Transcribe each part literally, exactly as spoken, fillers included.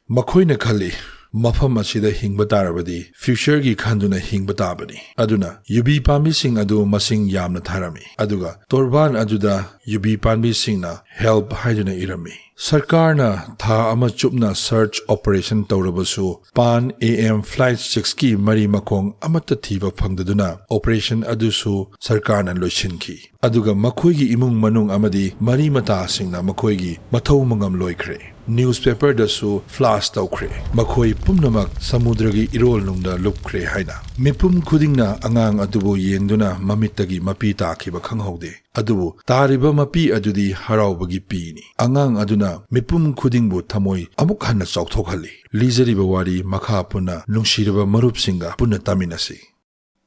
ꯃꯈꯣꯏꯅ ꯈꯜꯂꯤ, ꯃꯐꯝ ꯑꯁꯤꯗ ꯍꯤꯡꯕ ꯇꯥꯔꯕꯗꯤ future ꯒꯤ ꯈꯟꯗꯨꯅ ꯍꯤꯡꯕ ꯇꯥꯕꯅꯤ꯫ ꯑꯗꯨꯅ ꯌꯨꯕꯤ ꯄꯥꯝꯕꯤꯁꯤꯡ ꯑꯗꯨ ꯃꯁꯤꯡ ꯌꯥꯝꯅ ꯊꯥꯔꯝꯃꯤ, ꯑꯗꯨꯒ ꯇꯣꯔꯕꯥꯟ ꯑꯗꯨꯗ ꯌꯨꯕꯤ ꯄꯥꯝꯕꯤꯁꯤꯡꯅ help ꯍꯥꯏꯗꯨꯅ ꯏꯔꯝꯃꯤ꯫ ꯁꯔꯀꯥꯔꯅ ꯊꯥ ꯑꯃ ꯆꯨꯞꯅ search operation ꯇꯧꯔꯕꯁꯨ Pan Am Flight six ꯀꯤ ꯃꯔꯤ ꯃꯈꯣꯡ ꯑꯃꯠꯇ ꯊꯤꯕ ꯐꯪꯗꯗꯨꯅ operation ꯑꯗꯨꯁꯨ ꯁꯔꯀꯥꯔꯅ ꯂꯣꯏꯁꯤꯟꯈꯤ꯫ ꯑꯗꯨꯒ ꯃꯈꯣꯏꯒꯤ ꯏꯃꯨꯡ ꯃꯅꯨꯡ ꯑꯃꯗꯤ ꯃꯔꯤ ꯃꯇꯥꯁꯤꯡꯅ ꯃꯈꯣꯏꯒꯤ ꯃꯊꯧ ꯃꯉꯝ ꯂꯣꯏꯈ꯭ꯔꯦ꯫ Newspaper ꯗꯁꯨ flash ꯇꯧꯈ꯭ꯔꯦ, ꯃꯈꯣꯏ ꯄꯨꯝꯅꯃꯛ ꯁꯃꯨꯗ꯭ꯔꯒꯤ ꯏꯔꯣꯜꯅꯨꯡꯗ ꯂꯨꯞꯈ꯭ꯔꯦ ꯍꯥꯏꯅ꯫ ꯃꯤꯄꯨꯝ ꯈꯨꯗꯤꯡꯅ ꯑꯉꯥꯡ ꯑꯗꯨꯕꯨ ꯌꯦꯡꯗꯨꯅ ꯃꯃꯤꯠꯇꯒꯤ ꯃꯄꯤ ꯇꯥꯈꯤꯕ ꯈꯪꯍꯧꯗꯦ꯫ ꯑꯗꯨꯕꯨ ꯇꯥꯔꯤꯕ ꯃꯄꯤ ꯑꯗꯨꯗꯤ ꯍꯔꯥꯎꯕꯒꯤ ꯄꯤꯅꯤ꯫ ꯑꯉꯥꯡ ꯑꯗꯨꯅ ꯃꯤꯄꯨꯝ ꯈꯨꯗꯤꯡꯕꯨ ꯊꯃꯣꯏ ꯑꯃꯨꯛ ꯍꯟꯅ ꯆꯥꯎꯊꯣꯛꯍꯜꯂꯤ꯫ ꯂꯤꯖꯔꯤꯕ ꯋꯥꯔꯤ ꯃꯈꯥ ꯄꯨꯟꯅ ꯅꯨꯡꯁꯤꯔꯕ ꯃꯔꯨꯞꯁꯤꯡꯒ ꯄꯨꯟꯅ ꯇꯥꯃꯤꯟꯅꯁꯤ꯫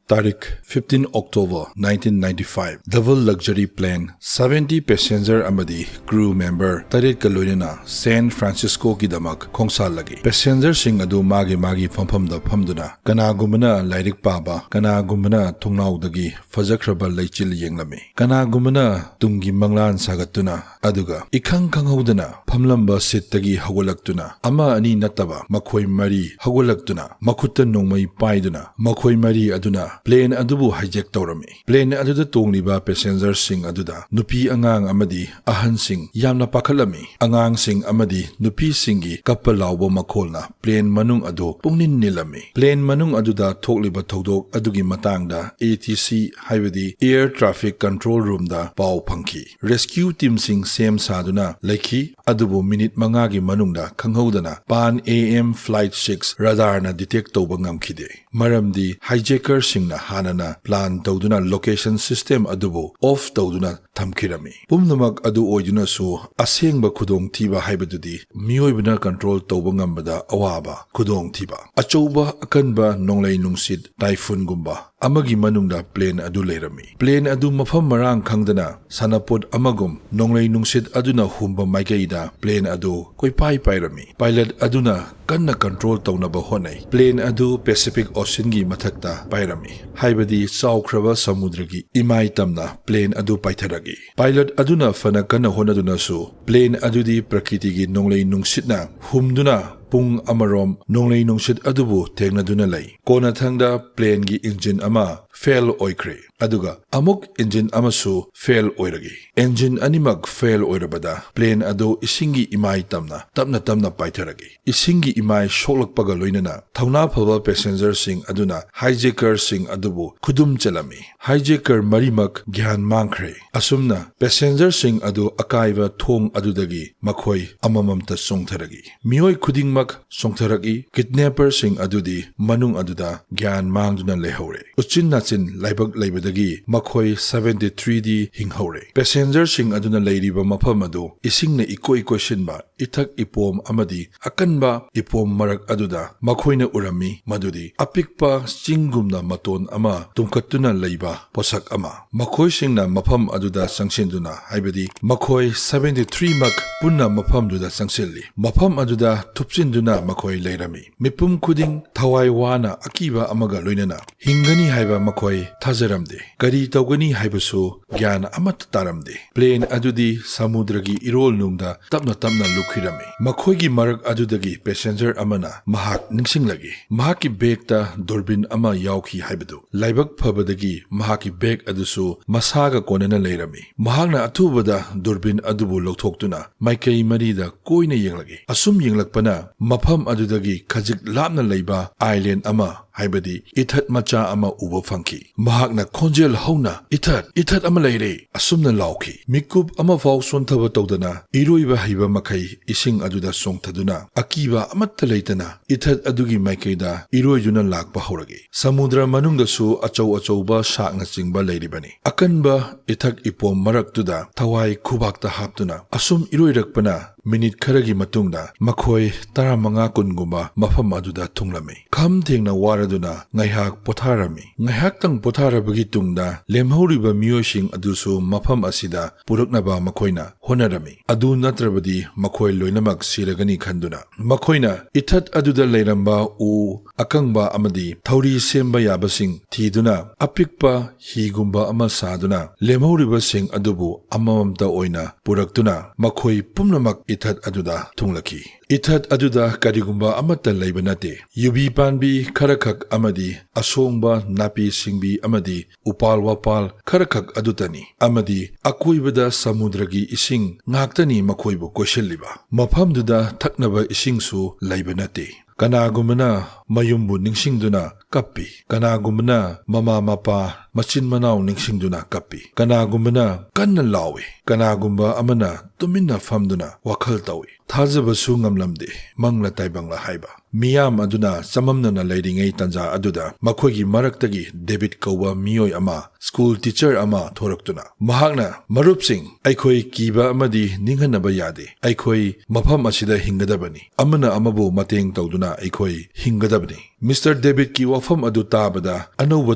ꯇꯥꯔꯤꯛ fifteen October nineteen ninety five, double luxury plane seventy passenger ꯑꯃꯗꯤ crew member ꯇꯔꯦꯠꯀ ꯂꯣꯏꯅꯅ San Francisco ꯒꯤꯗꯃꯛ ꯈꯣꯡꯁꯥꯜꯂꯒꯤ꯫ Passenger ꯁꯤꯡ ꯑꯗꯨ ꯃꯥꯒꯤ ꯃꯥꯒꯤ ꯐꯝꯐꯝꯗ ꯐꯝꯗꯨꯅ ꯀꯅꯥꯒꯨꯝꯕꯅ ꯂꯥꯏꯔꯤꯛ ꯄꯥꯕ, ꯀꯅꯥꯒꯨꯝꯕꯅ ꯊꯣꯡꯅꯥꯎꯗꯒꯤ ꯐꯖꯈ꯭ꯔꯕ ꯂꯩꯆꯤꯜ ꯌꯦꯡꯂꯝꯃꯤ, ꯀꯅꯥꯒꯨꯝꯕꯅ ꯇꯨꯡꯒꯤ ꯃꯪꯂꯥꯟ ꯁꯥꯒꯠꯇꯨꯅ, ꯑꯗꯨꯒ ꯏꯈꯪ ꯈꯪꯍꯧꯗꯅ ꯐꯝꯂꯝꯕ seat ꯇꯒꯤ ꯍꯧꯒꯠꯂꯛꯇꯨꯅ, ꯑꯃ ꯑꯅꯤ ꯅꯠꯇꯕ ꯃꯈꯣꯏ ꯃꯔꯤ ꯍꯧꯒꯠꯂꯛꯇꯨꯅ, ꯃꯈꯨꯠꯇ ꯅꯣꯡꯃꯩ ꯄꯥꯏꯗꯨꯅ, ꯃꯈꯣꯏ ꯃꯔꯤ ꯑꯗꯨꯅ plane ꯑꯗꯨꯕꯨ hijack ꯇꯧꯔꯝꯃꯤ꯫ Plane ꯑꯗꯨꯗ ꯇꯣꯡꯂꯤꯕ passenger ꯁꯤꯡ ꯑꯗꯨꯗ ꯅꯨꯄꯤ ꯑꯉꯥꯡ ꯑꯃꯗꯤ ꯑꯍꯟꯁꯤꯡ ꯌꯥꯝꯅ ꯄꯥꯈꯠꯂꯝꯃꯤ꯫ ꯑꯉꯥꯡꯁꯤꯡ ꯑꯃꯗꯤ ꯅꯨꯄꯤꯁꯤꯡꯒꯤ ꯀꯞꯄ ꯂꯥꯎꯕ ꯃꯈꯣꯜꯅ plane ꯃꯅꯨꯡ ꯑꯗꯨ ꯄꯨꯡꯅꯤꯟ ꯅꯤꯜꯂꯝꯃꯤ꯫ Plane ꯃꯅꯨꯡ ꯑꯗꯨꯗ ꯊꯣꯛꯂꯤꯕ ꯊꯧꯗꯣꯛ ꯑꯗꯨꯒꯤ ꯃꯇꯥꯡꯗ A T C, ꯍꯥꯏꯕꯗꯤ Air Traffic Control Room ꯗ ꯄꯥꯎ ꯐꯪꯈꯤ꯫ Rescue team ꯁꯤꯡ ꯁꯦꯝ ꯁꯥꯗꯨꯅ ꯂꯩꯈꯤ, ꯑꯗꯨꯕꯨ minute ꯃꯉꯥꯒꯤ ꯃꯅꯨꯡꯗ ꯈꯪꯍꯧꯗꯅ Pan Am Flight six radar ꯅ detect ꯇꯧꯕ ꯉꯝꯈꯤꯗꯦ, ꯃꯔꯝꯗꯤ hijacker ꯁꯤꯡꯅ ꯍꯥꯟꯅꯅ plan ꯇꯧꯗꯨꯅ location system ꯑꯗꯨꯕꯨ off ꯇꯧꯗꯨꯅ ꯊꯝꯈꯤꯔꯝꯃꯤ꯫ ꯄꯨꯝꯅꯃꯛ ꯑꯗꯨ ꯑꯣꯏꯗꯨꯅꯁꯨ, ꯑꯁꯦꯡꯕ ꯈꯨꯗꯣꯡꯊꯤꯕ ꯍꯥꯏꯕꯗꯨꯗꯤ ꯃꯤꯑꯣꯏꯕꯅ control ꯇꯧꯕ ꯉꯝꯕꯗ ꯑꯋꯥꯕ ꯈꯨꯗꯣꯡꯊꯤꯕ, ꯑꯆꯧꯕ ꯑꯀꯟꯕ ꯅꯣꯡꯂꯩ ꯅꯨꯡꯁꯤꯠ typhoon ꯒꯨꯝꯕ ꯑꯃꯒꯤ ꯃꯅꯨꯡꯗ plane ꯑꯗꯨ ꯂꯩꯔꯝꯃꯤ꯫ Plane ꯑꯗꯨ ꯃꯐꯝ ꯃꯔꯥꯡ ꯈꯪꯗꯅ ꯁꯥꯟꯅꯄꯣꯠ ꯑꯃꯒꯨꯝ ꯅꯣꯡꯂꯩ ꯅꯨꯡꯁꯤꯠ ꯑꯗꯨꯅ ꯍꯨꯝꯕ ꯃꯥꯏꯀꯩꯗ plane ꯑꯗꯨ ꯀꯣꯏꯄꯥꯏ ꯄꯥꯏꯔꯝꯃꯤ꯫ Pilot ꯑꯗꯨꯅ ꯀꯟꯅ control ꯇꯧꯅꯕ ꯍꯣꯠꯅꯩ꯫ Plane ꯑꯗꯨ Pacific Ocean ꯒꯤ ꯃꯊꯛꯇ ꯄꯥꯏꯔꯝꯃꯤ, ꯍꯥꯏꯕꯗꯤ ꯆꯥꯎꯈ꯭ꯔꯕ ꯁꯃꯨꯗ꯭ꯔꯒꯤ ꯏꯃꯥꯏ ꯇꯝꯅ plane ꯑꯗꯨ ꯄꯥꯏꯊꯔꯛꯏ꯫ Pilot ꯑꯗꯨꯅ ꯐꯅ ꯀꯟꯅ ꯍꯣꯠꯅꯗꯨꯅꯁꯨ, plane ꯑꯗꯨꯗꯤ ꯄ꯭ꯔꯀꯤꯇꯤꯒꯤ ꯅꯣꯡꯂꯩ ꯅꯨꯡꯁꯤꯠꯅ ꯍꯨꯝꯗꯨꯅ ꯄꯨꯡ ꯑꯃꯔꯣꯝ ꯅꯣꯡꯂꯩ ꯅꯨꯡꯁꯤꯠ ꯑꯗꯨꯕꯨ ꯊꯦꯡꯅꯗꯨꯅ ꯂꯩ꯫ ꯀꯣꯟꯅꯊꯪꯗ planeꯒꯤ engine ꯑꯃ fail ꯑꯣꯏꯈ꯭ꯔꯦ, ꯑꯗꯨꯒ ꯑꯃꯨꯛ engine ꯑꯃꯁꯨ fail ꯑꯣꯏꯔꯛꯏ꯫ Engine ꯑꯅꯤꯃꯛ fail ꯑꯣꯏꯔꯕꯗ plane ꯑꯗꯨ ꯏꯁꯤꯡꯒꯤ ꯏꯃꯥꯏ ꯇꯝꯅ ꯇꯞꯅ ꯇꯞꯅ ꯄꯥꯏꯊꯔꯛꯏ꯫ ꯏꯁꯤꯡꯒꯤ ꯏꯃꯥꯏ ꯁꯣꯛꯂꯛꯄꯒ ꯂꯣꯏꯅꯅ ꯊꯧꯅꯥ ꯐꯕ passengerꯁꯤꯡ ꯑꯗꯨꯅ hijackerꯁꯤꯡ ꯑꯗꯨꯕꯨ ꯈꯨꯗꯨꯝ ꯆꯜꯂꯝꯃꯤ꯫ Hijacker ꯃꯔꯤꯃꯛ ꯒ꯭ꯌꯥꯟ ꯃꯥꯡꯈ꯭ꯔꯦ꯫ ꯑꯁꯨꯝꯅ passengerꯁꯤꯡ ꯑꯗꯨ ꯑꯀꯥꯏꯕ ꯊꯣꯡ ꯑꯗꯨꯗꯒꯤ ꯃꯈꯣꯏ ꯑꯃꯃꯝꯇ ꯆꯣꯡꯊꯔꯛꯏ꯫ ꯃꯤꯑꯣꯏ ꯈꯨꯗꯤꯡꯃꯛ ꯆꯣꯡꯊꯔꯛꯏ꯫ Kidnapperꯁꯤꯡ ꯑꯗꯨꯗꯤ ꯃꯅꯨꯡ ꯑꯗꯨꯗ ꯒ꯭ꯌꯥꯟ ꯃꯥꯡꯗꯨꯅ ꯂꯩꯍꯧꯔꯦ꯫ ꯎꯆꯤꯟ ꯅꯥꯆꯤꯟ ꯂꯥꯏꯕꯛ ꯂꯩꯕꯗꯒꯤ ꯃꯈꯣꯏ seventy threeꯗꯤ ꯍꯤꯡꯍꯧꯔꯦ꯫ Passengerꯁꯤꯡ ꯑꯗꯨꯅ ꯂꯩꯔꯤꯕ ꯃꯐꯝ ꯑꯗꯨ ꯏꯁꯤꯡꯅ ꯏꯀꯣꯏ ꯀꯣꯏꯁꯤꯟꯕ ꯏꯊꯛ ꯏꯄꯣꯝ ꯑꯃꯗꯤ ꯑꯀꯟꯕ ꯏꯄꯣꯝ ꯃꯔꯛ ꯑꯗꯨꯗ ꯃꯈꯣꯏꯅ ꯎꯔꯝꯃꯤ ꯃꯗꯨꯗꯤ ꯑꯄꯤꯛꯄ ꯆꯤꯡꯒꯨꯝꯅ ꯃꯇꯣꯟ ꯑꯃ ꯇꯨꯝꯈꯠꯇꯨꯅ ꯂꯩꯕ ꯄꯣꯠꯁꯛ ꯑꯃ꯫ ꯃꯈꯣꯏꯁꯤꯡꯅ ꯃꯐꯝ ꯑꯗꯨꯗ ꯆꯪꯁꯤꯟꯗꯨꯅ, ꯍꯥꯏꯕꯗꯤ ꯃꯈꯣꯏ seventy threeꯃꯛ ꯄꯨꯟꯅ ꯃꯐꯝꯗꯨꯗ ꯆꯪꯁꯤꯜꯂꯤ꯫ ꯃꯐꯝ ꯑꯗꯨꯗ ꯊꯨꯞꯆꯤꯟꯗꯨꯅ ꯃꯈꯣꯏ ꯂꯩꯔꯝꯃꯤ꯫ ꯃꯤꯄꯨꯝ ꯈꯨꯗꯤꯡ ꯊꯋꯥꯏ ꯋꯥꯅ ꯑꯀꯤꯕ ꯑꯃꯒ ꯂꯣꯏꯅꯅ ꯍꯤꯡꯒꯅꯤ ꯍꯥꯏꯕ ꯃꯈꯣꯏ ꯊꯥꯖꯔꯝꯗꯦ꯫ ꯀꯔꯤ ꯇꯧꯒꯅꯤ ꯍꯥꯏꯕꯁꯨ ꯒ꯭ꯌꯥꯟ ꯑꯃꯠꯇ ꯇꯥꯔꯝꯗꯦ꯫ Plane ꯑꯗꯨꯗꯤ ꯁꯃꯨꯗ꯭ꯔꯒꯤ ꯏꯔꯣꯜꯅꯨꯡꯗ ꯇꯞꯅ ꯇꯞꯅ ꯂꯨꯞꯈꯤꯔꯝꯃꯤ꯫ ꯃꯈꯣꯏꯒꯤ ꯃꯔꯛ ꯑꯗꯨꯗꯒꯤ passenger ꯑꯃꯅ ꯃꯍꯥꯛ ꯅꯤꯡꯁꯤꯡꯂꯛꯏ꯫ ꯃꯍꯥꯛꯀꯤ bagꯇ ꯗꯨꯔꯕꯤꯟ ꯑꯃ ꯌꯥꯎꯈꯤ ꯍꯥꯏꯕꯗꯨ꯫ ꯂꯥꯏꯕꯛ ꯐꯕꯗꯒꯤ ꯃꯍꯥꯛꯀꯤ bag ꯑꯗꯨꯁꯨ ꯃꯁꯥꯒ ꯀꯣꯟꯅꯅ ꯂꯩꯔꯝꯃꯤ꯫ ꯃꯍꯥꯛꯅ ꯑꯊꯨꯕꯗ ꯗꯨꯔꯕꯤꯟ ꯑꯗꯨꯕꯨ ꯂꯧꯊꯣꯛꯇꯨꯅ ꯃꯥꯏꯀꯩ ꯃꯔꯤꯗ ꯀꯣꯏꯅ ꯌꯦꯡꯂꯛꯏ꯫ ꯑꯁꯨꯝ ꯌꯦꯡꯂꯛꯄꯅ ꯃꯐꯝ ꯑꯗꯨꯗꯒꯤ ꯈꯖꯤꯛ ꯂꯥꯞꯅ ꯂꯩꯕ island ꯑꯃ, ꯍꯥꯏꯕꯗꯤ ꯏꯊꯠ ꯃꯆꯥ ꯑꯃ ꯎꯕ ꯐꯪꯈꯤ꯫ ꯃꯍꯥꯛꯅ ꯈꯣꯟꯖꯦꯜ ꯍꯧꯅ, "ꯏꯊꯠ, ꯏꯊꯠ ꯑꯃ ꯂꯩꯔꯦ!" ꯑꯁꯨꯝꯅ ꯂꯥꯎꯈꯤ꯫ ꯃꯤꯀꯨꯞ ꯑꯃꯐꯥꯎ ꯁꯣꯟꯊꯕ ꯇꯧꯗꯅ ꯏꯔꯣꯏꯕ ꯍꯩꯕ ꯃꯈꯩ ꯏꯁꯤꯡ ꯑꯗꯨꯗ ꯆꯣꯡꯊꯗꯨꯅ ꯑꯀꯤꯕ ꯑꯃꯠꯇ ꯂꯩꯇꯅ ꯏꯊꯠ ꯑꯗꯨꯒꯤ ꯃꯥꯏꯀꯩꯗ ꯏꯔꯣꯏꯗꯨꯅ ꯂꯥꯛꯄ ꯍꯧꯔꯛꯏ꯫ ꯁꯃꯨꯗ꯭ꯔ ꯃꯅꯨꯡꯗꯁꯨ ꯑꯆꯧ ꯑꯆꯧꯕ sharkꯅꯆꯤꯡꯕ ꯂꯩꯔꯤꯕꯅꯤ꯫ ꯑꯀꯟꯕ ꯏꯊꯛ ꯏꯄꯣꯝ ꯃꯔꯛꯇꯨꯗ ꯊꯋꯥꯏ ꯈꯨꯕꯥꯛꯇ ꯍꯥꯞꯇꯨꯅ ꯑꯁꯨꯝ ꯏꯔꯣꯏꯔꯛꯄꯅ ꯃꯤꯅꯤꯠ ꯈꯔꯒꯤ ꯃꯇꯨꯡꯗ ꯃꯈꯣꯏ ꯇꯔꯥꯃꯉꯥ ꯀꯨꯟꯒꯨꯝꯕ ꯃꯐꯝ ꯑꯗꯨꯗ ꯊꯨꯡꯂꯝꯃꯤ꯫ ꯈꯝ ꯊꯦꯡꯅ ꯋꯥꯔꯗꯨꯅ ꯉꯥꯏꯍꯥꯛ ꯄꯣꯊꯥꯔꯝꯃꯤ꯫ ꯉꯥꯏꯍꯥꯛꯇꯪ ꯄꯣꯊꯥꯔꯕꯒꯤ ꯇꯨꯡꯗ ꯂꯦꯝꯍꯧꯔꯤꯕ ꯃꯤꯑꯣꯏꯁꯤꯡ ꯑꯗꯨꯁꯨ ꯃꯐꯝ ꯑꯁꯤꯗ ꯄꯨꯔꯛꯅꯕ ꯃꯈꯣꯏꯅ ꯍꯣꯠꯅꯔꯝꯃꯤ꯫ ꯑꯗꯨ ꯅꯠꯇ꯭ꯔꯕꯗꯤ ꯃꯈꯣꯏ ꯂꯣꯏꯅꯃꯛ ꯁꯤꯔꯒꯅꯤ ꯈꯟꯗꯨꯅ ꯃꯈꯣꯏꯅ ꯏꯊꯠ ꯑꯗꯨꯗ ꯂꯩꯔꯝꯕ ꯎ ꯑꯀꯪꯕ ꯑꯃꯗꯤ ꯊꯧꯔꯤ ꯁꯦꯝꯕ ꯌꯥꯕꯁꯤꯡ ꯊꯤꯗꯨꯅ ꯑꯄꯤꯛꯄ ꯍꯤꯒꯨꯝꯕ ꯑꯃ ꯁꯥꯗꯨꯅ ꯂꯦꯝꯍꯧꯔꯤꯕꯁꯤꯡ ꯑꯗꯨꯕꯨ ꯑꯃꯃꯝꯇ ꯑꯣꯏꯅ ꯄꯨꯔꯛꯇꯨꯅ ꯃꯈꯣꯏ ꯄꯨꯝꯅꯃꯛ ꯏꯊꯠ ꯑꯗꯨꯗ ꯊꯨꯡꯂꯛꯈꯤ꯫ ꯏꯊꯠ ꯑꯗꯨꯗ ꯀꯔꯤꯒꯨꯝꯕ ꯑꯃꯠꯇ ꯂꯩꯕ ꯅꯠꯇꯦ꯫ ꯌꯨꯕꯤ ꯄꯥꯟꯕꯤ ꯈꯔꯈꯛ ꯑꯃꯗꯤ ꯑꯁꯣꯡꯕ ꯅꯥꯄꯤ ꯁꯤꯡꯕꯤ ꯑꯃꯗꯤ ꯎꯄꯥꯜ ꯋꯥꯄꯥꯜ ꯈꯔꯈꯛ ꯑꯗꯨꯇꯅꯤ, ꯑꯃꯗꯤ ꯑꯀꯣꯏꯕꯗ ꯁꯃꯨꯗ꯭ꯔꯒꯤ ꯏꯁꯤꯡ ꯉꯥꯛꯇꯅꯤ ꯃꯈꯣꯏꯕꯨ ꯀꯣꯏꯁꯤꯜꯂꯤꯕ꯫ ꯃꯐꯝꯗꯨꯗ ꯊꯛꯅꯕ ꯏꯁꯤꯡꯁꯨ ꯂꯩꯕ ꯅꯠꯇꯦ꯫ ꯀꯅꯥꯒꯨꯝꯕꯅ ꯃꯌꯨꯝꯕꯨ ꯅꯤꯡꯁꯤꯡꯗꯨꯅ ꯀꯞꯄꯤ, ꯀꯅꯥꯒꯨꯝꯕꯅ ꯃꯃꯥ ꯃꯄꯥ ꯃꯆꯤꯟ ꯃꯅꯥꯎ ꯅꯤꯡꯁꯤꯡꯗꯨꯅ ꯀꯞꯄꯤ, ꯀꯅꯥꯒꯨꯝꯕꯅ ꯀꯟꯅ ꯂꯥꯎꯏ, ꯀꯅꯥꯒꯨꯝꯕ ꯑꯃꯅ ꯇꯨꯃꯤꯟꯅ ꯐꯝꯗꯨꯅ ꯋꯥꯈꯜ ꯇꯧꯏ꯫ ꯊꯥꯖꯕꯁꯨ ꯉꯝꯂꯝꯗꯦ, ꯃꯪꯂ ꯇꯥꯏꯕꯪꯂ ꯍꯥꯏꯕ꯫ ꯃꯤꯌꯥꯝ ꯑꯗꯨꯅ ꯆꯃꯝꯅꯅ ꯂꯩꯔꯤꯉꯩ ꯇꯥꯟꯖꯥ ꯑꯗꯨꯗ ꯃꯈꯣꯏꯒꯤ ꯃꯔꯛꯇꯒꯤ ꯗꯦꯕꯤꯠ ꯀꯧꯕ ꯃꯤꯑꯣꯏ ꯑꯃ ꯁ꯭ꯀꯨꯜ ꯇꯤꯆꯔ ꯑꯃ ꯊꯣꯔꯛꯇꯨꯅ ꯃꯍꯥꯛꯅ, "ꯃꯔꯨꯞꯁꯤꯡ, ꯑꯩꯈꯣꯏ ꯀꯤꯕ ꯑꯃꯗꯤ ꯅꯤꯡꯍꯟꯅꯕ ꯌꯥꯗꯦ꯫ ꯑꯩꯈꯣꯏ ꯃꯐꯝ ꯑꯁꯤꯗ ꯍꯤꯡꯒꯗꯕꯅꯤ꯫ ꯑꯃꯅ ꯑꯃꯕꯨ ꯃꯇꯦꯡ ꯇꯧꯗꯨꯅ ꯑꯩꯈꯣꯏ ꯍꯤꯡꯒꯗꯕꯅꯤ"꯫ ꯃꯤꯁꯇꯔ ꯗꯦꯕꯤꯠꯀꯤ ꯋꯥꯐꯝ ꯑꯗꯨ ꯇꯥꯕꯗ ꯑꯅꯧꯕ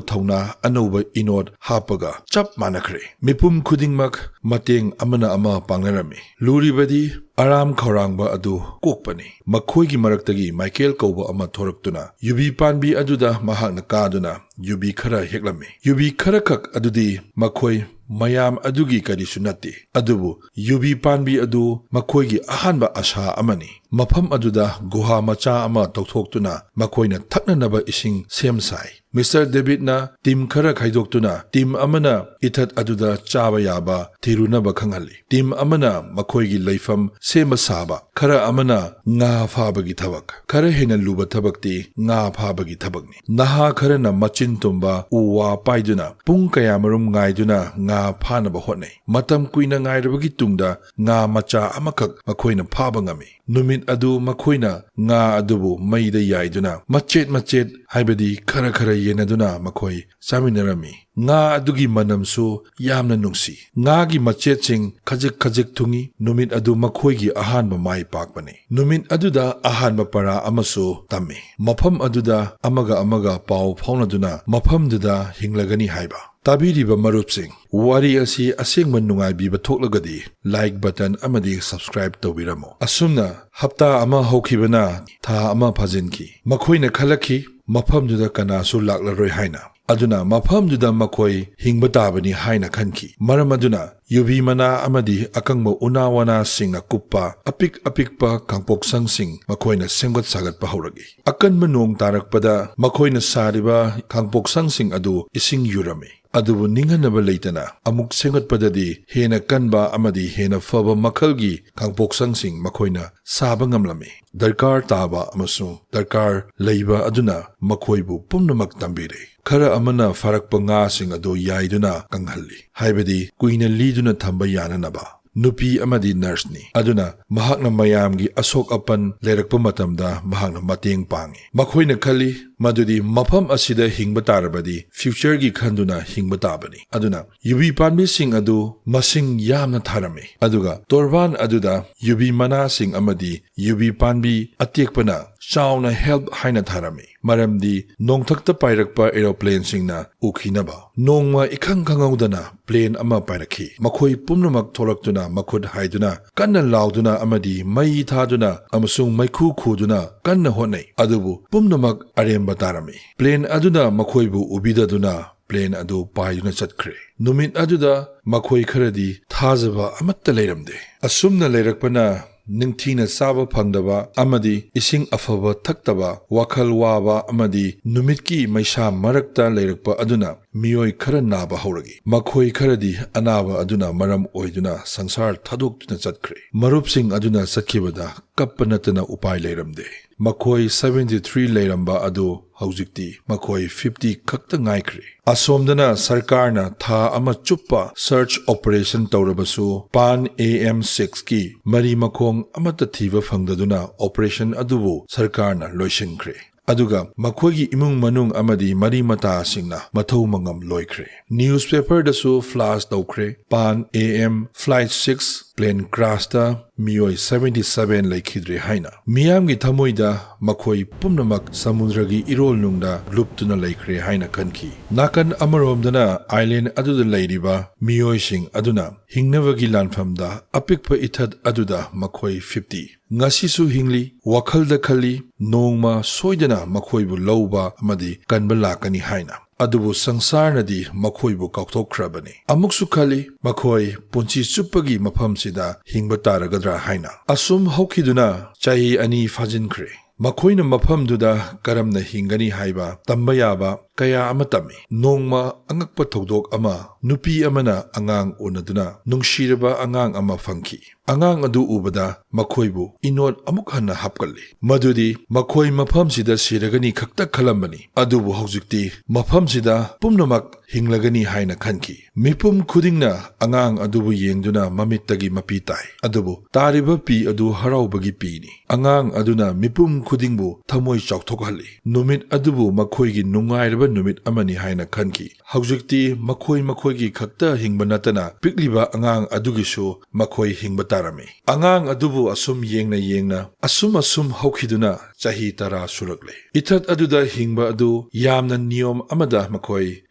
ꯊꯧꯅꯥ, ꯑꯅꯧꯕ ꯏꯅꯣꯠ ꯍꯥꯞꯄꯒ ꯆꯞ ꯃꯥꯟꯅꯈ꯭ꯔꯦ꯫ ꯃꯤꯄꯨꯝ ꯈꯨꯗꯤꯡꯃꯛ ꯃꯇꯦꯡ ꯑꯃꯅ ꯑꯃ ꯄꯥꯡꯅꯔꯝꯃꯤ꯫ ꯂꯨꯔꯤꯕꯗꯤ ꯑꯔꯥꯝ ꯈꯧꯔꯥꯡꯕ ꯑꯗꯨ ꯀꯣꯛꯄꯅꯤ꯫ ꯃꯈꯣꯏꯒꯤ ꯃꯔꯛꯇꯒꯤ ꯃꯥꯏꯀꯦꯜ ꯀꯧꯕ ꯑꯃ ꯊꯣꯔꯛꯇꯨꯅ ꯌꯨꯕꯤ ꯄꯥꯟꯕꯤ ꯑꯗꯨꯗ ꯃꯍꯥꯛꯅ ꯀꯥꯗꯨꯅ ꯌꯨꯕꯤ ꯈꯔ ꯍꯦꯛꯂꯝꯃꯤ꯫ ꯌꯨꯕꯤ ꯈꯔꯈꯛ ꯑꯗꯨꯗꯤ ꯃꯈꯣꯏ ꯃꯌꯥꯝ ꯑꯗꯨꯒꯤ ꯀꯔꯤꯁꯨ ꯅꯠꯇꯦ, ꯑꯗꯨꯕꯨ ꯌꯨꯕꯤ ꯄꯥꯟꯕꯤ ꯑꯗꯨ ꯃꯈꯣꯏꯒꯤ ꯑꯍꯥꯟꯕ ꯑꯁꯥ ꯑꯃꯅꯤ꯫ ꯃꯐꯝ ꯑꯗꯨꯗ ꯒꯨꯍꯥ ꯃꯆꯥ ꯑꯃ ꯇꯧꯊꯣꯛꯇꯨꯅ ꯃꯈꯣꯏꯅ ꯊꯛꯅꯅꯕ ꯏꯁꯤꯡ ꯁꯦꯝ ꯁꯥꯏ꯫ ꯃꯤꯁꯇꯔ ꯗꯦꯕꯤꯠꯅ ꯇꯤꯝ ꯈꯔ ꯈꯥꯏꯗꯣꯛꯇꯨꯅ ꯇꯤꯝ ꯑꯃꯅ ꯏꯊꯠ ꯑꯗꯨꯗ ꯆꯥꯕ ꯌꯥꯕ ꯊꯤꯔꯨꯅꯕ ꯈꯪꯍꯜꯂꯤ꯫ ꯇꯤꯝ ꯑꯃꯅ ꯃꯈꯣꯏꯒꯤ ꯂꯩꯐꯝ ꯁꯦꯝꯕ ꯁꯥꯕ, ꯈꯔ ꯑꯃꯅ ꯉꯥ ꯐꯥꯕꯒꯤ ꯊꯕꯛ꯫ ꯈꯔ ꯍꯦꯟꯅ ꯂꯨꯕ ꯊꯕꯛꯇꯤ ꯉꯥ ꯐꯥꯕꯒꯤ ꯊꯕꯛꯅꯤ꯫ ꯅꯍꯥ ꯈꯔꯅ ꯃꯆꯤꯟ ꯇꯨꯝꯕ ꯎ ꯋꯥ ꯄꯥꯏꯗꯨꯅ ꯄꯨꯡ ꯀꯌꯥꯃꯔꯨꯝ ꯉꯥꯏꯗꯨꯅ ꯉꯥ ꯐꯥꯅꯕ ꯍꯣꯠꯅꯩ꯫ ꯃꯇꯝ ꯀꯨꯏꯅ ꯉꯥꯏꯔꯕꯒꯤ ꯇꯨꯡꯗ ꯉꯥ ꯃꯆꯥ ꯑꯃꯈꯛ ꯃꯈꯣꯏꯅ ꯐꯥꯕ ꯉꯝꯃꯤ꯫ ꯅꯨꯃꯤꯠ ꯑꯗꯨ ꯃꯈꯣꯏꯅ ꯉꯥ ꯑꯗꯨꯕꯨ ꯃꯩꯗ ꯌꯥꯏꯗꯨꯅ ꯃꯆꯦꯠ ꯃꯆꯦꯠ, ꯍꯥꯏꯕꯗꯤ ꯈꯔ ꯈꯔ ꯌꯦꯟꯅꯗꯨꯅ ꯃꯈꯣꯏ ꯆꯥꯃꯤꯟꯅꯔꯝꯃꯤ꯫ ꯉꯥ ꯑꯗꯨꯒꯤ ꯃꯅꯝꯁꯨ ꯌꯥꯝꯅ ꯅꯨꯡꯁꯤ꯫ ꯉꯥꯒꯤ ꯃꯆꯦꯠꯁꯤꯡ ꯈꯖꯤꯛ ꯈꯖꯤꯛ ꯊꯨꯡꯏ꯫ ꯅꯨꯃꯤꯠ ꯑꯗꯨ ꯃꯈꯣꯏꯒꯤ ꯑꯍꯥꯟꯕ ꯃꯥꯏ ꯄꯥꯛꯄꯅꯤ꯫ ꯅꯨꯃꯤꯠ ꯑꯗꯨꯗ ꯑꯍꯥꯟꯕ ꯄꯔꯥ ꯑꯃꯁꯨ ꯇꯝꯃꯤ꯫ ꯃꯐꯝ ꯑꯗꯨꯗ ꯑꯃꯒ ꯑꯃꯒ ꯄꯥꯎ ꯐꯥꯎꯅꯗꯨꯅ ꯃꯐꯝꯗꯨꯗ ꯍꯤꯡꯂꯒꯅꯤ ꯍꯥꯏꯕ꯫ ꯇꯥꯕꯤꯔꯤꯕ ꯃꯔꯨꯞꯁꯤꯡ, ꯋꯥꯔꯤ ꯑꯁꯤ ꯑꯁꯦꯡꯕ ꯅꯨꯡꯉꯥꯏꯕꯤꯕ ꯊꯣꯛꯂꯒꯗꯤ like button ꯑꯃꯗꯤ subscribe ꯇꯧꯕꯤꯔꯝꯃꯨ꯫ ꯑꯁꯨꯝꯅ ꯍꯞꯇꯥ ꯑꯃ ꯍꯧꯈꯤꯕꯅ ꯊꯥ ꯑꯃ ꯐꯥꯖꯤꯟꯈꯤ꯫ ꯃꯈꯣꯏꯅ ꯈꯜꯂꯛꯈꯤ, ꯃꯐꯝꯗꯨꯗ ꯀꯅꯥꯁꯨ ꯂꯥꯛꯂꯔꯣꯏ ꯍꯥꯏꯅ꯫ ꯑꯗꯨꯅ ꯃꯐꯝꯗꯨꯗ ꯃꯈꯣꯏ ꯍꯤꯡꯕ ꯇꯥꯕꯅꯤ ꯍꯥꯏꯅ ꯈꯟꯈꯤ꯫ ꯃꯔꯝ ꯑꯗꯨꯅ ꯌꯨꯕꯤ ꯃꯅꯥ ꯑꯃꯗꯤ ꯑꯀꯪꯕ ꯎꯅꯥ ꯋꯥꯅꯥꯁꯤꯡꯅ ꯀꯨꯞꯄ ꯑꯄꯤꯛ ꯑꯄꯤꯛꯄ ꯈꯥꯡꯄꯣꯛꯁꯪꯁꯤꯡ ꯃꯈꯣꯏꯅ ꯁꯦꯝꯒꯠ ꯁꯥꯒꯠꯄ ꯍꯧꯔꯛꯏ꯫ ꯑꯀꯟꯕ ꯅꯣꯡ ꯇꯥꯔꯛꯄꯗ ꯃꯈꯣꯏꯅ ꯁꯥꯔꯤꯕ ꯈꯥꯡꯄꯣꯛꯁꯪꯁꯤꯡ ꯑꯗꯨ ꯏꯁꯤꯡ ꯌꯨꯔꯝꯃꯤ꯫ ꯑꯗꯨꯕꯨ ꯅꯤꯡꯍꯟꯅꯕ ꯂꯩꯇꯅ ꯑꯃꯨꯛ ꯁꯦꯝꯒꯠꯄꯗꯗꯤ ꯍꯦꯟꯅ ꯀꯟꯕ ꯑꯃꯗꯤ ꯍꯦꯟꯅ ꯐꯕ ꯃꯈꯜꯒꯤ ꯈꯥꯡꯄꯣꯛꯁꯪꯁꯤꯡ ꯃꯈꯣꯏꯅ ꯁꯥꯕ ꯉꯝꯂꯝꯃꯤ꯫ ꯗꯔꯀꯥꯔ ꯇꯥꯕ ꯑꯃꯁꯨꯡ ꯗꯔꯀꯥꯔ ꯂꯩꯕ ꯑꯗꯨꯅ ꯃꯈꯣꯏꯕꯨ ꯄꯨꯝꯅꯃꯛ ꯇꯝꯕꯤꯔꯦ꯫ ꯈꯔ ꯑꯃꯅ ꯐꯥꯔꯛꯄ ꯉꯥꯁꯤꯡ ꯑꯗꯨ ꯌꯥꯏꯗꯨꯅ ꯀꯪꯍꯜꯂꯤ, ꯍꯥꯏꯕꯗꯤ ꯀꯨꯏꯅ ꯂꯤꯗꯨꯅ ꯊꯝꯕ ꯌꯥꯅꯅꯕ꯫ ꯅꯨꯄꯤ ꯑꯃꯗꯤ ꯅꯔꯁꯅꯤ, ꯑꯗꯨꯅ ꯃꯍꯥꯛꯅ ꯃꯌꯥꯝꯒꯤ ꯑꯁꯣꯛ ꯑꯄꯟ ꯂꯩꯔꯛꯄ ꯃꯇꯝꯗ ꯃꯍꯥꯛꯅ ꯃꯇꯦꯡ ꯄꯥꯡꯏ꯫ ꯃꯈꯣꯏꯅ ꯈꯜꯂꯤ ꯃꯗꯨꯗꯤ ꯃꯐꯝ ꯑꯁꯤꯗ ꯍꯤꯡꯕ ꯇꯥꯔꯕꯗꯤ ꯐ꯭ꯌꯨꯆꯔꯒꯤ ꯈꯟꯗꯨꯅ ꯍꯤꯡꯕ ꯇꯥꯕꯅꯤ꯫ ꯑꯗꯨꯅ ꯌꯨꯕꯤ ꯄꯥꯝꯕꯤꯁꯤꯡ ꯑꯗꯨ ꯃꯁꯤꯡ ꯌꯥꯝꯅ ꯊꯥꯔꯝꯃꯤ, ꯑꯗꯨꯒ ꯇꯣꯔꯕꯥꯟ ꯑꯗꯨꯗ ꯌꯨꯕꯤ ꯃꯅꯥꯁꯤꯡ ꯑꯃꯗꯤ ꯌꯨꯕꯤ ꯄꯥꯝꯕꯤ ꯑꯇꯦꯛꯄꯅ ꯆꯥꯎꯅ "ꯍꯦꯜꯞ" ꯍꯥꯏꯅ ꯊꯥꯔꯝꯃꯤ, ꯃꯔꯝꯗꯤ ꯅꯣꯡꯊꯛꯇ ꯄꯥꯏꯔꯛꯄ ꯑꯦꯔꯣꯄ꯭ꯂꯦꯟꯁꯤꯡꯅ ꯎꯈꯤꯅꯕ꯫ ꯅꯣꯡꯃ ꯏꯈꯪ ꯈꯪꯍꯧꯗꯅ ꯄ꯭ꯂꯦꯟ ꯑꯃ ꯄꯥꯏꯔꯛꯈꯤ꯫ ꯃꯈꯣꯏ ꯄꯨꯝꯅꯃꯛ ꯊꯣꯛꯂꯛꯇꯨꯅ ꯃꯈꯨꯠ ꯍꯥꯏꯗꯨꯅ, ꯀꯟꯅ ꯂꯥꯎꯗꯨꯅ ꯑꯃꯗꯤ ꯃꯩ ꯊꯥꯗꯨꯅ ꯑꯃꯁꯨꯡ ꯃꯩꯈꯨ ꯈꯨꯗꯨꯅ ꯀꯟꯅ ꯍꯣꯠꯅꯩ, ꯑꯗꯨꯕꯨ ꯄꯨꯝꯅꯃꯛ ꯑꯔꯦꯝꯕ ꯇꯥꯔꯝꯃꯤ꯫ ꯄ꯭ꯂꯦꯟ ꯑꯗꯨꯅ ꯃꯈꯣꯏꯕꯨ ꯎꯕꯤꯗꯗꯨꯅ ꯄ꯭ꯂꯦꯟ ꯑꯗꯨ ꯄꯥꯏꯗꯨꯅ ꯆꯠꯈ꯭ꯔꯦ꯫ ꯅꯨꯃꯤꯠ ꯑꯗꯨꯗ ꯃꯈꯣꯏ ꯈꯔꯗꯤ ꯊꯥꯖꯕ ꯑꯃꯠꯇ ꯂꯩꯔꯝꯗꯦ꯫ ꯑꯁꯨꯝꯅ ꯂꯩꯔꯛꯄꯅ ꯅꯤꯡꯊꯤꯅ ꯆꯥꯕ ꯐꯪꯗꯕ ꯑꯃꯗꯤ ꯏꯁꯤꯡ ꯑꯐꯕ ꯊꯛꯇꯕ, ꯋꯥꯈꯜ ꯋꯥꯕ ꯑꯃꯗꯤ ꯅꯨꯃꯤꯠꯀꯤ ꯃꯩꯁꯥ ꯃꯔꯛꯇ ꯂꯩꯔꯛꯄ ꯑꯗꯨꯅ ꯃꯤꯑꯣꯏ ꯈꯔ ꯅꯥꯕ ꯍꯧꯔꯛꯏ꯫ ꯃꯈꯣꯏ ꯈꯔꯗꯤ ꯑꯅꯥꯕ ꯑꯗꯨꯅ ꯃꯔꯝ ꯑꯣꯏꯗꯨꯅ ꯁꯪꯁꯥꯔ ꯊꯥꯗꯣꯛꯇꯨꯅ ꯆꯠꯈ꯭ꯔꯦ꯫ ꯃꯔꯨꯞꯁꯤꯡ ꯑꯗꯨꯅ ꯆꯠꯈꯤꯕꯗ ꯀꯞꯄ ꯅꯠꯇꯅ ꯎꯄꯥꯏ ꯂꯩꯔꯝꯗꯦ꯫ ꯃꯈꯣꯏ seventy three ꯂꯩꯔꯝꯕ ꯑꯗꯨ ꯍꯧꯖꯤꯛꯇꯤ ꯃꯈꯣꯏ fifty ꯈꯛꯇ ꯉꯥꯏꯈ꯭ꯔꯦ꯫ ꯑꯁꯣꯝꯗꯅ ꯁꯔꯀꯥꯔꯅ ꯊꯥ ꯑꯃ ꯆꯨꯞꯄ ꯁꯔꯆ ꯑꯣꯄꯔꯦꯁꯟ ꯇꯧꯔꯕꯁꯨ ꯄꯥꯟ A M six ꯀꯤ ꯃꯔꯤ ꯃꯈꯣꯡ ꯑꯃꯠꯇ ꯊꯤꯕ ꯐꯪꯗꯗꯨꯅ ꯑꯣꯄꯔꯦꯁꯟ ꯑꯗꯨꯕꯨ ꯁꯔꯀꯥꯔꯅ ꯂꯣꯏꯁꯤꯟꯈ꯭ꯔꯦ꯫ ꯑꯗꯨꯒ ꯃꯈꯣꯏꯒꯤ ꯏꯃꯨꯡ ꯃꯅꯨꯡ ꯑꯃꯗꯤ ꯃꯔꯤ ꯃꯇꯥꯁꯤꯡꯅ ꯃꯊꯧ ꯃꯉꯝ ꯂꯣꯏꯈ꯭ꯔꯦ꯫ ꯅ꯭ꯌꯨꯁꯄꯦꯄꯔꯗꯁꯨ ꯐ꯭ꯂꯥꯁ ꯇꯧꯈ꯭ꯔꯦ, "ꯄꯥꯟ A M flight six plane crashꯇ ꯃꯤꯑꯣꯏ seventy seven ꯂꯩꯈꯤꯗ꯭ꯔꯦ" ꯍꯥꯏꯅ꯫ ꯃꯤꯌꯥꯝꯒꯤ ꯊꯃꯣꯏꯗ ꯃꯈꯣꯏ ꯄꯨꯝꯅꯃꯛ ꯁꯃꯨꯗ꯭ꯔꯒꯤ ꯏꯔꯣꯜꯅꯨꯡꯗ ꯂꯨꯞꯇꯨꯅ ꯂꯩꯈ꯭ꯔꯦ ꯍꯥꯏꯅ ꯈꯟꯈꯤ꯫ ꯅꯥꯀꯟ ꯑꯃꯔꯣꯝꯗꯅ ꯑꯥꯏꯂꯦꯟ ꯑꯗꯨꯗ ꯂꯩꯔꯤꯕ ꯃꯤꯑꯣꯏꯁꯤꯡ ꯑꯗꯨꯅ ꯍꯤꯡꯅꯕꯒꯤ ꯂꯥꯟꯐꯝꯗ ꯑꯄꯤꯛꯄ ꯏꯊꯠ ꯑꯗꯨꯗ ꯃꯈꯣꯏ fifty ꯉꯁꯤꯁꯨ ꯍꯤꯡꯂꯤ, ꯋꯥꯈꯜꯗ ꯈꯜꯂꯤ, ꯅꯣꯡꯃ ꯁꯣꯏꯗꯅ ꯃꯈꯣꯏꯕꯨ ꯂꯧꯕ ꯑꯃꯗꯤ ꯀꯟꯕ ꯂꯥꯛꯀꯅꯤ ꯍꯥꯏꯅ꯫ ꯑꯗꯨꯕꯨ ꯁꯪꯁꯥꯔꯅꯗꯤ ꯃꯈꯣꯏꯕꯨ ꯀꯥꯎꯊꯣꯛꯈ꯭ꯔꯕꯅꯤ꯫ ꯑꯃꯨꯛꯁꯨ ꯈꯜꯂꯤ, ꯃꯈꯣꯏ ꯄꯨꯟꯁꯤ ꯆꯨꯞꯄꯒꯤ ꯃꯐꯝꯁꯤꯗ ꯍꯤꯡꯕ ꯇꯥꯔꯒꯗ꯭ꯔꯥ ꯍꯥꯏꯅ꯫ ꯑꯁꯨꯝ ꯍꯧꯈꯤꯗꯨꯅ ꯆꯍꯤ ꯑꯅꯤ ꯐꯥꯖꯤꯟꯈ꯭ꯔꯦ꯫ ꯃꯈꯣꯏꯅ ꯃꯐꯝꯗꯨꯗ ꯀꯔꯝꯅ ꯍꯤꯡꯒꯅꯤ ꯍꯥꯏꯕ ꯇꯝꯕ ꯌꯥꯕ ꯀꯌꯥ ꯑꯃ ꯇꯝꯃꯤ꯫ ꯅꯣꯡꯃ ꯑꯉꯛꯄ ꯊꯧꯗꯣꯛ ꯑꯃ, ꯅꯨꯄꯤ ꯑꯃꯅ ꯑꯉꯥꯡ ꯎꯅꯗꯨꯅ ꯅꯨꯡꯁꯤꯔꯕ ꯑꯉꯥꯡ ꯑꯃ ꯐꯪꯈꯤ꯫ ꯑꯉꯥꯡ ꯑꯗꯨ ꯎꯕꯗ ꯃꯈꯣꯏꯕꯨ ꯏꯅꯣꯠ ꯑꯃꯨꯛ ꯍꯟꯅ ꯍꯥꯞꯀꯠꯂꯤ꯫ ꯃꯗꯨꯗꯤ ꯃꯈꯣꯏ ꯃꯐꯝꯁꯤꯗ ꯁꯤꯔꯒꯅꯤ ꯈꯛꯇ ꯈꯜꯂꯝꯕꯅꯤ꯫ ꯑꯗꯨꯕꯨ ꯍꯧꯖꯤꯛꯇꯤ ꯃꯐꯝꯁꯤꯗ ꯄꯨꯝꯅꯃꯛ ꯍꯤꯡꯂꯒꯅꯤ ꯍꯥꯏꯅ ꯈꯟꯈꯤ꯫ ꯃꯤꯄꯨꯝ ꯈꯨꯗꯤꯡꯅ ꯑꯉꯥꯡ ꯑꯗꯨꯕꯨ ꯌꯦꯡꯗꯨꯅ ꯃꯃꯤꯠꯇꯒꯤ ꯃꯄꯤ ꯇꯥꯏ꯫ ꯑꯗꯨꯕꯨ ꯇꯥꯔꯤꯕ ꯄꯤ ꯑꯗꯨ ꯍꯔꯥꯎꯕꯒꯤ ꯄꯤꯅꯤ꯫ ꯑꯉꯥꯡ ꯑꯗꯨꯅ ꯃꯤꯄꯨꯝ ꯈꯨꯗꯤꯡꯕꯨ ꯊꯃꯣꯏ ꯆꯥꯎꯊꯣꯛꯍꯜꯂꯤ꯫ ꯅꯨꯃꯤꯠ ꯑꯗꯨꯕꯨ ꯃꯈꯣꯏꯒꯤ ꯅꯨꯡꯉꯥꯏꯔꯕ ꯅꯨꯃꯤꯠ ꯑꯃꯅꯤ ꯍꯥꯏꯅ ꯈꯟꯈꯤ꯫ ꯍꯧꯖꯤꯛꯇꯤ ꯃꯈꯣꯏ ꯃꯈꯣꯏꯒꯤ ꯈꯛꯇ ꯍꯤꯡꯕ ꯅꯠꯇꯅ ꯄꯤꯛꯂꯤꯕ ꯑꯉꯥꯡ ꯑꯗꯨꯒꯤꯁꯨ ꯃꯈꯣꯏ ꯍꯤꯡꯕ ꯇꯥꯔꯝꯃꯤ꯫ ꯑꯉꯥꯡ ꯑꯗꯨꯕꯨ ꯑꯁꯨꯝ ꯌꯦꯡꯅ ꯌꯦꯡꯅ ꯑꯁꯨꯝ ꯑꯁꯨꯝ ꯍꯧꯈꯤꯗꯨꯅ ꯆꯍꯤ ꯇꯔꯥ ꯁꯨꯔꯛꯂꯦ꯫ ꯏꯊꯠ ꯑꯗꯨꯗ ꯍꯤꯡꯕ ꯑꯗꯨ ꯌꯥꯝꯅ ꯅꯤꯌꯣꯝ ꯑꯃꯗ ꯃꯈꯣꯏ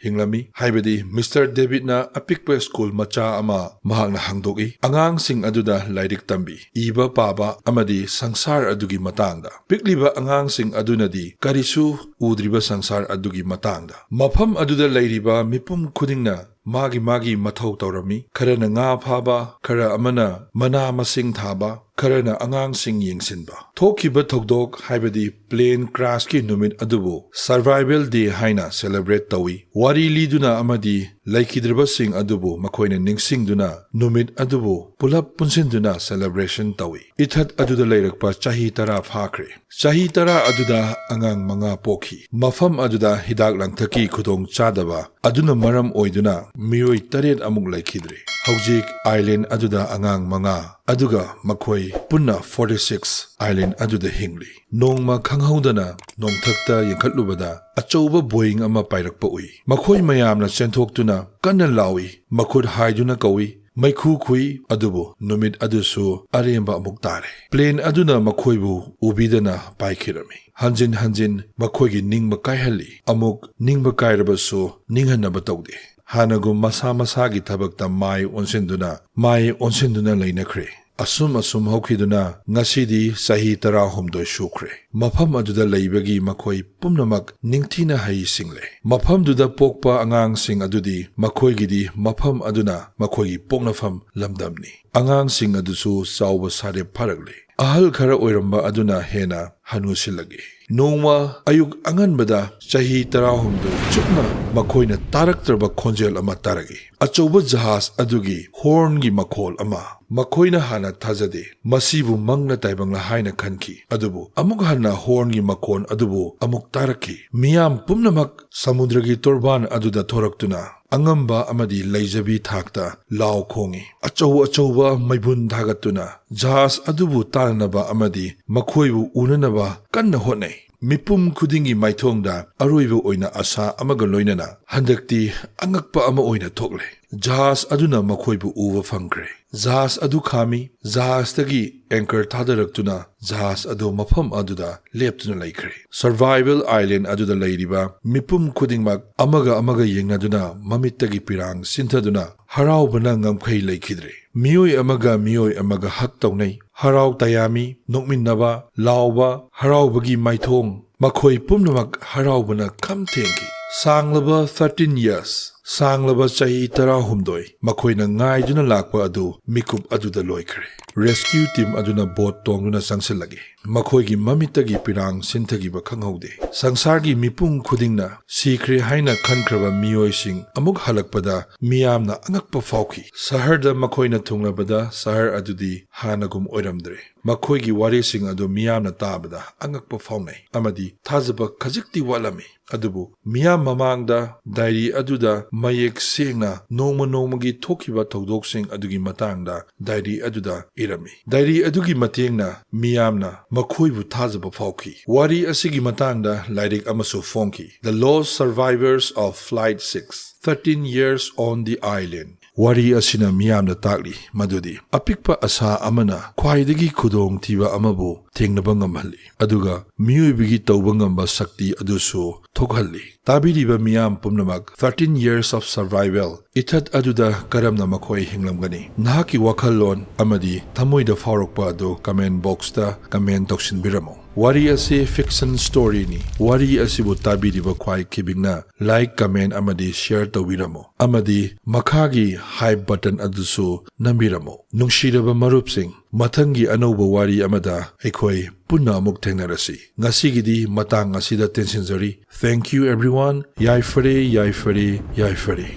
ꯍꯤꯡꯂꯝꯃꯤ, ꯍꯥꯏꯕꯗꯤ ꯃꯤꯁꯇꯔ ꯗꯦꯕꯤꯗꯅ ꯑꯄꯤꯛꯄ ꯁ꯭ꯀꯨꯜ ꯃꯆꯥ ꯑꯃ ꯃꯍꯥꯛꯅ ꯍꯥꯡꯗꯣꯛꯏ꯫ ꯑꯉꯥꯡꯁꯤꯡ ꯑꯗꯨꯗ ꯂꯥꯏꯔꯤꯛ ꯇꯝꯕꯤ, ꯏꯕ ꯄꯥꯕ ꯑꯃꯗꯤ ꯁꯪꯁꯥꯔ ꯑꯗꯨꯒꯤ ꯃꯇꯥꯡꯗ꯫ ꯄꯤꯛꯂꯤꯕ ꯑꯉꯥꯡꯁꯤꯡ ꯑꯗꯨꯅꯗꯤ ꯀꯔꯤꯁꯨ ꯎꯗ꯭ꯔꯤꯕ ꯁꯪꯁꯥꯔ ꯑꯗꯨꯒꯤ ꯃꯇꯥꯡꯗ꯫ ꯃꯐꯝ ꯑꯗꯨꯗ ꯂꯩꯔꯤꯕ ꯃꯤꯄꯨꯝ ꯈꯨꯗꯤꯡꯅ ꯃꯥꯒꯤ ꯃꯥꯒꯤ ꯃꯊꯧ ꯇꯧꯔꯝꯃꯤ꯫ ꯈꯔꯅ ꯉꯥ ꯐꯥꯕ, ꯈꯔ ꯑꯃꯅ ꯃꯅꯥ ꯃꯁꯤꯡ ꯊꯥꯕ, ꯈꯔꯅ ꯑꯉꯥꯡꯁꯤꯡ ꯌꯦꯡꯁꯤꯟꯕ꯫ ꯊꯣꯛꯈꯤꯕ ꯊꯧꯗꯣꯛ, ꯍꯥꯏꯕꯗꯤ ꯄ꯭ꯂꯦꯟ ꯀ꯭ꯔꯥꯁꯀꯤ ꯅꯨꯃꯤꯠ ꯑꯗꯨꯕꯨ Survival Day ꯍꯥꯏꯅ celebrate ꯇꯧꯏ꯫ ꯋꯥꯔꯤ ꯂꯤꯗꯨꯅ ꯑꯃꯗꯤ ꯂꯩꯈꯤꯗ꯭ꯔꯕꯁꯤꯡ ꯑꯗꯨꯕꯨ ꯃꯈꯣꯏꯅ ꯅꯤꯡꯁꯤꯡꯗꯨꯅ ꯅꯨꯃꯤꯠ ꯑꯗꯨꯕꯨ ꯄꯨꯂꯞ ꯄꯨꯟꯁꯤꯟꯗꯨꯅ celebration ꯇꯧꯏ꯫ ꯏꯊꯠ ꯑꯗꯨꯗ ꯂꯩꯔꯛꯄ ꯆꯍꯤ ꯇꯔꯥ ꯐꯥꯈ꯭ꯔꯦ꯫ ꯆꯍꯤ ꯇꯔꯥ ꯑꯗꯨꯗ ꯑꯉꯥꯡ ꯃꯉꯥ ꯄꯣꯛꯈꯤ꯫ ꯃꯐꯝ ꯑꯗꯨꯗ ꯍꯤꯗꯥꯛ ꯂꯥꯡꯊꯛꯀꯤ ꯈꯨꯗꯣꯡ ꯆꯥꯗꯕ ꯑꯗꯨꯅ ꯃꯔꯝ ꯑꯣꯏꯗꯨꯅ ꯃꯤꯑꯣꯏ ꯇꯔꯦꯠ ꯑꯃꯨꯛ ꯂꯩꯈꯤꯗ꯭ꯔꯦ꯫ ꯍꯧꯖꯤꯛ ꯑꯥꯏꯂꯦꯟ ꯑꯗꯨꯗ ꯑꯉꯥꯡ ꯃꯉꯥ, ꯑꯗꯨꯒ ꯃꯈꯣꯏ ꯄꯨꯟꯅ forty six ꯑꯥꯏꯂꯦꯟ ꯑꯗꯨꯗ ꯍꯤꯡꯂꯤ꯫ ꯅꯣꯡꯃ ꯈꯪꯍꯧꯗꯅ ꯅꯣꯡꯊꯛꯇ ꯌꯦꯡꯈꯠꯂꯨꯕꯗ ꯑꯆꯧꯕ ꯕꯣꯌꯤꯡ ꯑꯃ ꯄꯥꯏꯔꯛꯄ ꯎꯏ꯫ ꯃꯈꯣꯏ ꯃꯌꯥꯝꯅ ꯆꯦꯟꯊꯣꯛꯇꯨꯅ ꯀꯟꯅ ꯂꯥꯎꯏ, ꯃꯈꯨꯠ ꯍꯥꯏꯗꯨꯅ ꯀꯧꯏ, ꯃꯩꯈꯨ ꯈꯨꯏ, ꯑꯗꯨꯕꯨ ꯅꯨꯃꯤꯠ ꯑꯗꯨꯁꯨ ꯑꯔꯦꯝꯕ ꯑꯃꯨꯛ ꯇꯥꯔꯦ꯫ ꯄ꯭ꯂꯦꯟ ꯑꯗꯨꯅ ꯃꯈꯣꯏꯕꯨ ꯎꯕꯤꯗꯅ ꯄꯥꯏꯈꯤꯔꯝꯃꯤ꯫ ꯍꯟꯖꯤꯟ ꯍꯟꯖꯤꯟ ꯃꯈꯣꯏꯒꯤ ꯅꯤꯡꯕ ꯀꯥꯏꯍꯜꯂꯤ, ꯑꯃꯨꯛ ꯅꯤꯡꯕ ꯀꯥꯏꯔꯕꯁꯨ ꯅꯤꯡꯍꯟꯅꯕ ꯇꯧꯗꯦ꯫ ꯍꯥꯟꯅꯒꯨꯝ ꯃꯁꯥ ꯃꯁꯥꯒꯤ ꯊꯕꯛꯇ ꯃꯥꯏ ꯑꯣꯟꯁꯤꯟꯗꯨꯅ, ꯃꯥꯏ ꯑꯣꯟꯁꯤꯟꯗꯨꯅ ꯂꯩꯅꯈ꯭ꯔꯦ꯫ ꯑꯁꯨꯝ ꯑꯁꯨꯝ ꯍꯧꯈꯤꯗꯨꯅ ꯉꯁꯤꯗꯤ ꯆꯍꯤ ꯇꯔꯥꯍꯨꯝꯗꯣꯏ ꯁꯨꯈ꯭ꯔꯦ꯫ ꯃꯐꯝ ꯑꯗꯨꯗ ꯂꯩꯕꯒꯤ ꯃꯈꯣꯏ ꯄꯨꯝꯅꯃꯛ ꯅꯤꯡꯊꯤꯅ ꯍꯩ ꯁꯤꯡꯂꯦ꯫ ꯃꯐꯝꯗꯨꯗ ꯄꯣꯛꯄ ꯑꯉꯥꯡꯁꯤꯡ ꯑꯗꯨꯗꯤ ꯃꯈꯣꯏꯒꯤꯗꯤ ꯃꯐꯝ ꯑꯗꯨꯅ ꯃꯈꯣꯏꯒꯤ ꯄꯣꯛꯅꯐꯝ ꯂꯝꯗꯝꯅꯤ꯫ ꯑꯉꯥꯡꯁꯤꯡ ꯑꯗꯨꯁꯨ ꯆꯥꯎꯕ ꯁꯥꯔꯦꯞ ꯐꯥꯔꯛꯂꯦ꯫ ꯑꯍꯜ ꯈꯔ ꯑꯣꯏꯔꯝꯕ ꯑꯗꯨꯅ ꯍꯦꯟꯅ ꯍꯅꯨꯁꯤꯜꯂꯛꯏ꯫ ꯅꯣꯡꯃ ꯑꯌꯨꯛ ꯑꯉꯟꯕꯗ ꯆꯍꯤ ꯇꯔꯥꯍꯨꯝꯗꯣꯏ ꯆꯨꯞꯅ ꯃꯈꯣꯏꯅ ꯇꯥꯔꯛꯇ꯭ꯔꯕ ꯈꯣꯟꯖꯦꯜ ꯑꯃ ꯇꯥꯔꯛꯏ꯫ ꯑꯆꯧꯕ ꯖꯍꯥꯖ ꯑꯗꯨꯒꯤ ꯍꯣꯔꯟꯒꯤ ꯃꯈꯣꯜ ꯑꯃ꯫ ꯃꯈꯣꯏꯅ ꯍꯥꯟꯅ ꯊꯥꯖꯗꯦ꯫ ꯃꯁꯤꯕꯨ ꯃꯪꯂ ꯇꯥꯏꯕꯪꯂ ꯍꯥꯏꯅ ꯈꯟꯈꯤ꯫ ꯑꯗꯨꯕꯨ ꯑꯃꯨꯛ ꯍꯟꯅ ꯍꯣꯔꯟꯒꯤ ꯃꯈꯣꯜ ꯑꯗꯨꯕꯨ ꯑꯃꯨꯛ ꯇꯥꯔꯛꯈꯤ꯫ ꯃꯤꯌꯥꯝ ꯄꯨꯝꯅꯃꯛ ꯁꯃꯨꯗ꯭ꯔꯒꯤ ꯇꯣꯔꯕꯥꯟ ꯑꯗꯨꯗ ꯊꯣꯔꯛꯇꯨꯅ ꯑꯉꯝꯕ ꯑꯃꯗꯤ ꯂꯩꯖꯕꯤ ꯊꯥꯛꯇ ꯂꯥꯎ ꯈꯣꯡꯏ꯫ ꯑꯆꯧ ꯑꯆꯧꯕ ꯃꯩꯕꯨꯟ ꯊꯥꯒꯠꯇꯨꯅ ꯖꯍꯥꯖ ꯑꯗꯨꯕꯨ ꯇꯥꯅꯅꯕ ꯑꯃꯗꯤ ꯃꯈꯣꯏꯕꯨ ꯎꯅꯅꯕ ꯀꯟꯅ ꯍꯣꯠꯅꯩ꯫ ꯃꯤꯄꯨꯝ ꯈꯨꯗꯤꯡꯒꯤ ꯃꯥꯏꯊꯣꯡꯗ ꯑꯔꯣꯏꯕ ꯑꯣꯏꯅ ꯑꯁꯥ ꯑꯃꯒ ꯂꯣꯏꯅꯅ ꯍꯟꯗꯛꯇꯤ ꯑꯉꯛꯄ ꯑꯃ ꯑꯣꯏꯅ ꯊꯣꯛꯂꯦ꯫ ꯖꯍꯥꯖ ꯑꯗꯨꯅ ꯃꯈꯣꯏꯕꯨ ꯎꯕ ꯐꯪꯈ꯭ꯔꯦ꯫ ꯖꯍꯥꯖ ꯑꯗꯨ ꯈꯥꯝꯃꯤ꯫ ꯖꯍꯥꯖꯇꯒꯤ ꯑꯦꯡꯀꯔ ꯊꯥꯗꯔꯛꯇꯨꯅ ꯖꯍꯥꯖ ꯑꯗꯨ ꯃꯐꯝ ꯑꯗꯨꯗ ꯂꯦꯞꯇꯨꯅ ꯂꯩꯈ꯭ꯔꯦ꯫ ꯁꯔꯚꯥꯏꯚꯦꯜ ꯑꯥꯏꯂꯦꯟ ꯑꯗꯨꯗ ꯂꯩꯔꯤꯕ ꯃꯤꯄꯨꯝ ꯈꯨꯗꯤꯡꯃꯛ ꯑꯃꯒ ꯑꯃꯒ ꯌꯦꯡꯅꯗꯨꯅ ꯃꯃꯤꯠꯇꯒꯤ ꯄꯤꯔꯥꯡ ꯁꯤꯟꯊꯗꯨꯅ ꯍꯔꯥꯎꯕꯅ ꯉꯝꯈꯩ ꯂꯩꯈꯤꯗ꯭ꯔꯦ꯫ ꯃꯤꯑꯣꯏ ꯑꯃꯒ ꯃꯤꯑꯣꯏ ꯑꯃꯒ ꯍꯛ ꯇꯧꯅꯩ꯫ ꯍꯔꯥꯎ ꯇꯌꯥꯝꯃꯤ, ꯅꯣꯛꯃꯤꯟꯅꯕ, ꯂꯥꯎꯕ, ꯍꯔꯥꯎꯕꯒꯤ ꯃꯥꯏꯊꯣꯡ, ꯃꯈꯣꯏ ꯄꯨꯝꯅꯃꯛ ꯍꯔꯥꯎꯕꯅ ꯈꯝ ꯊꯦꯡꯈꯤ꯫ ꯁꯥꯡꯂꯕ thirteen years, ꯁꯥꯡꯂꯕ ꯆꯍꯤ ꯇꯔꯥꯍꯨꯝꯗꯣꯏ ꯃꯈꯣꯏꯅ ꯉꯥꯏꯗꯨꯅ ꯂꯥꯛꯄ ꯑꯗꯨ ꯃꯤꯀꯨꯞ ꯑꯗꯨꯗ ꯂꯣꯏꯈ꯭ꯔꯦ꯫ ꯔꯦꯁꯀ꯭ꯌꯨ ꯇꯤꯝ ꯑꯗꯨꯅ ꯕꯣꯠ ꯇꯣꯡꯗꯨꯅ ꯆꯪꯁꯤꯜꯂꯛꯏ꯫ ꯃꯈꯣꯏꯒꯤ ꯃꯃꯤꯠꯇꯒꯤ ꯄꯤꯔꯥꯡ ꯁꯤꯟꯊꯈꯤꯕ ꯈꯪꯍꯧꯗꯦ꯫ ꯁꯪꯁꯥꯔꯒꯤ ꯃꯤꯄꯨꯝ ꯈꯨꯗꯤꯡꯅ ꯁꯤꯈ꯭ꯔꯦ ꯍꯥꯏꯅ ꯈꯟꯈ꯭ꯔꯕ ꯃꯤꯑꯣꯏꯁꯤꯡ ꯑꯃꯨꯛ ꯍꯜꯂꯛꯄꯗ ꯃꯤꯌꯥꯝꯅ ꯑꯉꯛꯄ ꯐꯥꯎꯈꯤ꯫ ꯁꯍꯔꯗ ꯃꯈꯣꯏꯅ ꯊꯨꯡꯂꯕꯗ ꯁꯍꯔ ꯑꯗꯨꯗꯤ ꯍꯥꯟꯅꯒꯨꯝ ꯑꯣꯏꯔꯝꯗ꯭ꯔꯦ꯫ ꯃꯈꯣꯏꯒꯤ ꯋꯥꯔꯤꯁꯤꯡ ꯑꯗꯨ ꯃꯤꯌꯥꯝꯅ ꯇꯥꯕꯗ ꯑꯉꯛꯄ ꯐꯥꯎꯅꯩ ꯑꯃꯗꯤ ꯊꯥꯖꯕ ꯈꯖꯤꯛꯇꯤ ꯋꯥꯠꯂꯝꯃꯤ꯫ ꯑꯗꯨꯕꯨ ꯃꯤꯌꯥꯝ ꯃꯃꯥꯡꯗ ꯗꯥꯏꯔꯤ ꯑꯗꯨꯗ ꯃꯌꯦꯛ ꯁꯦꯡꯅ ꯅꯣꯡꯃ ꯅꯣꯡꯃꯒꯤ ꯊꯣꯛꯈꯤꯕ ꯊꯧꯗꯣꯛꯁꯤꯡ ꯑꯗꯨꯒꯤ ꯃꯇꯥꯡꯗ ꯗꯥꯏꯔꯤ ꯑꯗꯨꯗ ꯏꯔꯝꯃꯤ꯫ ꯗꯥꯏꯔꯤ ꯑꯗꯨꯒꯤ ꯃꯇꯦꯡꯅ ꯃꯤꯌꯥꯝꯅ ꯃꯈꯣꯏꯕꯨ ꯊꯥꯖꯕ ꯐꯥꯎꯈꯤ꯫ ꯋꯥꯔꯤ ꯑꯁꯤꯒꯤ ꯃꯇꯥꯡꯗ ꯂꯥꯏꯔꯤꯛ ꯑꯃꯁꯨ ꯐꯣꯡꯈꯤ, The Lost Survivors of Flight six, Thirteen Years on the Island꯫ ꯋꯥꯔꯤ ꯑꯁꯤꯅ ꯃꯤꯌꯥꯝꯗ ꯇꯥꯛꯂꯤ ꯃꯗꯨꯗꯤ ꯑꯄꯤꯛꯄ ꯑꯁꯥ ꯑꯃꯅ ꯈ꯭ꯋꯥꯏꯗꯒꯤ ꯈꯨꯗꯣꯡꯊꯤꯕ ꯑꯃꯕꯨ ꯊꯦꯡꯅꯕ ꯉꯝꯍꯜꯂꯤ, ꯑꯗꯨꯒ ꯃꯤꯑꯣꯏꯕꯒꯤ ꯇꯧꯕ ꯉꯝꯕ ꯁꯛꯇꯤ ꯑꯗꯨꯁꯨ ꯊꯣꯛꯍꯜꯂꯤ꯫ ꯇꯥꯕꯤꯔꯤꯕ ꯃꯤꯌꯥꯝ ꯄꯨꯝꯅꯃꯛ, Thirteen Years of Survival ꯏꯊꯠ ꯑꯗꯨꯗ ꯀꯔꯝꯅ ꯃꯈꯣꯏ ꯍꯤꯡꯂꯝꯒꯅꯤ? ꯅꯍꯥꯛꯀꯤ ꯋꯥꯈꯜꯂꯣꯟ ꯑꯃꯗꯤ ꯊꯃꯣꯏꯗ ꯐꯥꯎꯔꯛꯄ ꯑꯗꯨ comment boxꯇ comment ꯇꯧꯁꯤꯟꯕꯤꯔꯝꯃꯨ꯫ ꯋꯥꯔꯤ ꯑꯁꯤ fiction storyꯅꯤ꯫ ꯋꯥꯔꯤ ꯑꯁꯤꯕꯨ ꯇꯥꯕꯤꯔꯤꯕ ꯈ꯭ꯋꯥꯏ ꯈꯤꯕꯤꯛꯅ like, comment ꯑꯃꯗꯤ share ꯇꯧꯕꯤꯔꯝꯃꯨ, ꯑꯃꯗꯤ ꯃꯈꯥꯒꯤ hype button ꯑꯗꯨꯁꯨ ꯅꯝꯕꯤꯔꯝꯃꯨ꯫ ꯅꯨꯡꯁꯤꯔꯕ ꯃꯔꯨꯞꯁꯤꯡ, ꯃꯊꯪꯒꯤ ꯑꯅꯧꯕ ꯋꯥꯔꯤ ꯑꯃꯗ ꯑꯩꯈꯣꯏ ꯄꯨꯟꯅ ꯑꯃꯨꯛ ꯊꯦꯡꯅꯔꯁꯤ꯫ ꯉꯁꯤꯒꯤꯗꯤ ꯃꯇꯥꯡ ꯑꯁꯤꯗ ꯇꯦꯟꯁꯤꯟꯖꯔꯤ꯫ Thank you everyone. ꯌꯥꯏꯐꯔꯦ, ꯌꯥꯏꯐꯔꯦ, ꯌꯥꯏꯐꯔꯦ꯫